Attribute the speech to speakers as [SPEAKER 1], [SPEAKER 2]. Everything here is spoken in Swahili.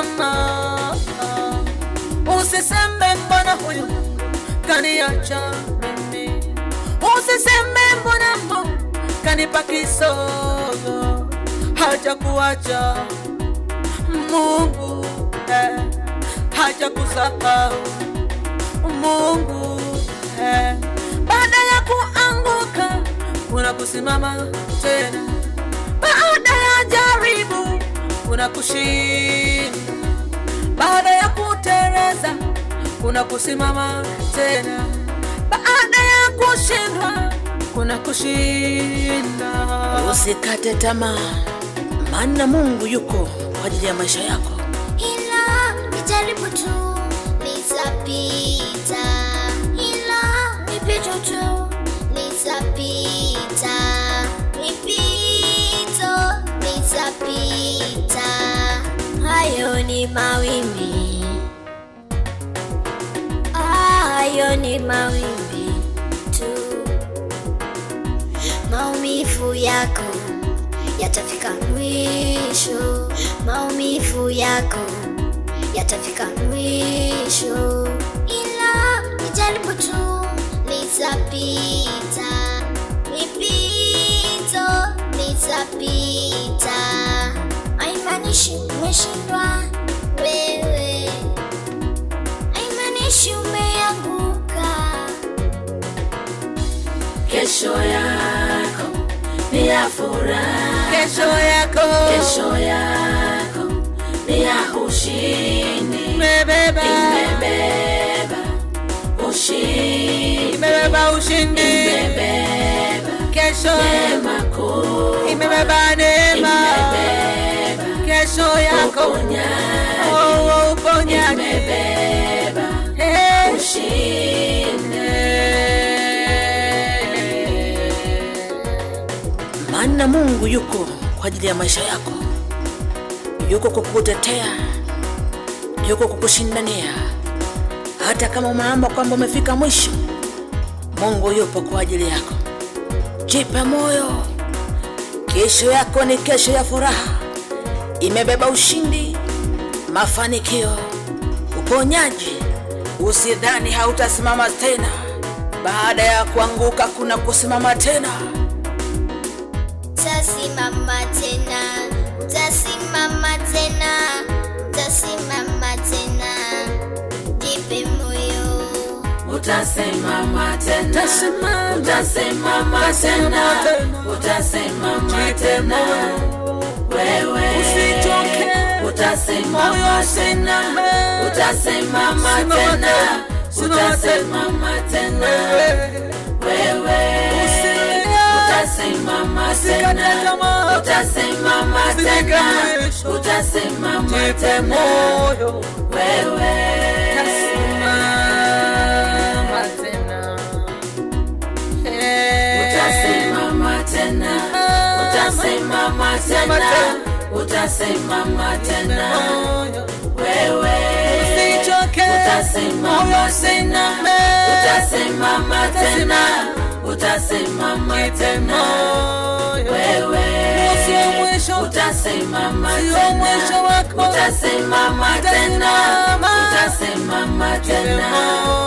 [SPEAKER 1] Utasimama. Usiseme mbona huyu kaniacha mimi, usiseme mbona Mungu kanipa kisogo. Hajakuacha Mungu, hajakusahau Mungu. Baada ya kuanguka kuna kusimama tena, baada ya jaribu kuna kushinda, baada ya kuteleza kuna kusimama tena, baada ya kushindwa kuna kushinda.
[SPEAKER 2] Usikate tamaa, maana Mungu yuko kwa ajili ya maisha yako.
[SPEAKER 3] Hilo ni jaribu tu, litapita. Hilo ni pito tu, litapita. Ni pito, litapita. Hayo ni mawimbi, hayo ni mawimbi tu. Maumivu yako yatafika mwisho, maumivu yako yatafika mwisho. Ila ni jaribu tu, litapita. Ni pito, litapita. Haimaanishi umeshindwa wewe, haimaanishi umeanguka.
[SPEAKER 2] Kesho yako ni ya furaha,
[SPEAKER 1] Kesho yako
[SPEAKER 2] kesho yako ni ya ushindi,
[SPEAKER 1] imebeba,
[SPEAKER 2] imebeba ushindi,
[SPEAKER 1] imebeba ushindi.
[SPEAKER 2] Imebeba
[SPEAKER 1] Kesho
[SPEAKER 2] neema kuu,
[SPEAKER 1] imebeba neema.
[SPEAKER 2] Imebeba
[SPEAKER 1] Kesho yako
[SPEAKER 2] uponyaji,
[SPEAKER 1] oh, uponyaji.
[SPEAKER 2] Imebeba
[SPEAKER 1] Hey.
[SPEAKER 2] Ushindi. Maana Mungu yuko kwa ajili ya maisha yako, yuko kukutetea, yuko kukushindania. Hata kama umeomba kwamba umefika mwisho, Mungu yupo kwa ajili yako. Jipe moyo, kesho yako ni kesho ya furaha, imebeba ushindi, mafanikio, uponyaji. Usidhani hautasimama tena. Baada ya kuanguka kuna kusimama tena.
[SPEAKER 3] Utasimama tena, utasimama tena, utasimama tena. Jipe moyo.
[SPEAKER 2] Utasimama tena,
[SPEAKER 1] Utasimama.
[SPEAKER 2] Utasimama tena, utasimama
[SPEAKER 1] Jipe
[SPEAKER 2] tena,
[SPEAKER 1] moyo.
[SPEAKER 2] Wewe
[SPEAKER 1] Usichoke.
[SPEAKER 2] Utasimama
[SPEAKER 1] Moyo
[SPEAKER 2] tena,
[SPEAKER 1] usiname.
[SPEAKER 2] Utasimama
[SPEAKER 1] Simama
[SPEAKER 2] tena,
[SPEAKER 1] tena. Simama
[SPEAKER 2] utasimama tena, wewe
[SPEAKER 1] Usilie.
[SPEAKER 2] Utasimama
[SPEAKER 1] Usikate
[SPEAKER 2] tena,
[SPEAKER 1] tamaa.
[SPEAKER 2] Utasimama
[SPEAKER 1] Usifike
[SPEAKER 2] tena,
[SPEAKER 1] mwisho.
[SPEAKER 2] Utasimama
[SPEAKER 1] Jipe
[SPEAKER 2] tena,
[SPEAKER 1] moyo.
[SPEAKER 2] Wewe
[SPEAKER 1] Utasimama tena. Hey.
[SPEAKER 2] Utasimama tena, utasimama
[SPEAKER 1] Simama
[SPEAKER 2] tena,
[SPEAKER 1] tena.
[SPEAKER 2] Utasimama tena,
[SPEAKER 1] Moyo.
[SPEAKER 2] Wewe
[SPEAKER 1] Usichoke.
[SPEAKER 2] Utasimama
[SPEAKER 1] Moyo
[SPEAKER 2] tena,
[SPEAKER 1] usiname.
[SPEAKER 2] Utasimama tena, utasimama
[SPEAKER 1] Jipe
[SPEAKER 2] tena,
[SPEAKER 1] moyo.
[SPEAKER 2] Wewe
[SPEAKER 1] Sio mwisho.
[SPEAKER 2] Utasimama
[SPEAKER 1] Sio
[SPEAKER 2] tena,
[SPEAKER 1] mwisho wako.
[SPEAKER 2] Utasimama tena,
[SPEAKER 1] Utasimama.
[SPEAKER 2] Utasimama
[SPEAKER 1] Jipe
[SPEAKER 2] tena.
[SPEAKER 1] moyo.